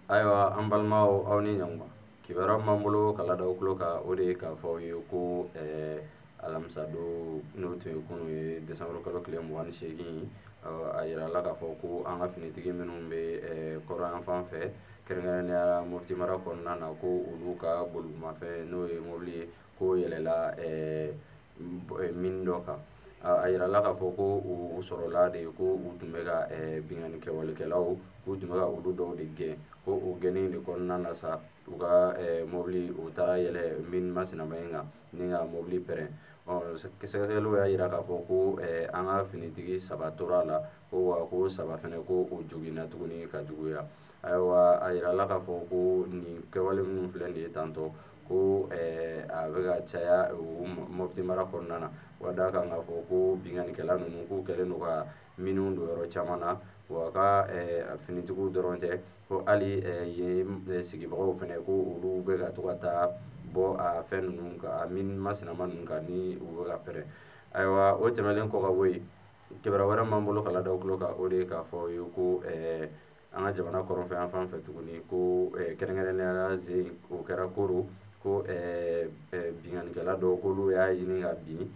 Ayiwa, an balimaw, aw ni ɲankuma. Kibaruya min b'an bolo ka lada aw tulo kan, o de ye k'a fɔ aw ye ko alamisadon, n'o tun ye kunun ye, desanburu kalo tile 28, a yirala k'a fɔ ko an ka finitigi minnu bɛ kɔrɔn yan fan fɛ, kɛrɛnkɛrɛnnenya la Mopti mara kɔnɔna na, ko olu ka bolimafɛn, n'o ye mobili ye, k'o yɛlɛla mine dɔ kan. A yirala k'a fɔ ko u sɔrɔla de ko u tun bɛ ka binkanni kɛwalekɛlaw, k'u tun bɛ ka olu dɔw de gɛn, ko o gɛnni de kɔnɔna na sa, u ka mobili u taara yɛlɛ mine masinama in kan ni ka mobili pɛrɛn. Sɛgɛsɛgɛliw y'a yira k'a fɔ ko an ka finitigi 3 tora a la, ko wa ko 3 fɛnɛ ko o joginna tuguni ka juguya. Ayiwa, a yirala k'a fɔ ko nin kɛwale minnu filɛ nin ye tantɔ, ko a bɛ ka caya o Mopti mara kɔnɔna na. Wa d'a kan k'a fɔ ko binkannikɛla ninnu k'u kɛlen don ka minnu don yɔrɔ caman na, wa ka finitigiw dɔrɔn tɛ, ko hali yen sigibagaw fɛnɛ, ko olu bɛ ka to ka taa bɔ a fɛn ninnu kan, a mine masinama ninnu kan ni u bɛ ka pɛrɛn. Ayiwa, o tɛmɛnen kɔ ka bɔ yen, kibaruya wɛrɛ m'an bolo ka lada aw tulo kan, o de ye k'a fɔ aw ye ko an ka jamana kɔrɔnfɛ yan fan fɛ tuguni, ko kɛrɛnkɛrɛnnenya la zen o kɛra Koro, ko binkannikɛla dɔw k'olu y'a ɲini ka bin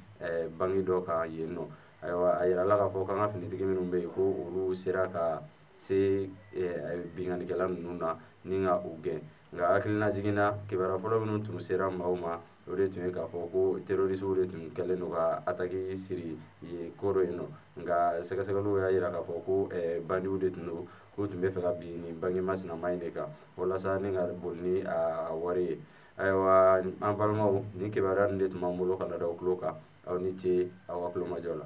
banki dɔ kan yen nɔ. Ayiwa, a yirala k'a fɔ k'an ka finitigi minnu bɛ yen, ko olu sera ka se binkannikɛla ninnu na ni ka u gɛn. Nka hakilina jiginna, kibaruya fɔlɔ minnu tun sera maaw ma, o de tun ye k'a fɔ ko terrorisiw de tun kɛlen don ka attaque siri yen Koro yen nɔ. Nka sɛgɛsɛgɛliw y'a yira k'a fɔ ko bandiw de tun don, k'u tun bɛ fɛ ka bin nin banki masinama in de kan walasa ni ka boli ni a wari ye. Ayiwa, an balimaw, nin kibaruya ninnu de tun b'an bolo ka lada aw tulo kan. Aw ni ce aw ka tulomajɔ la.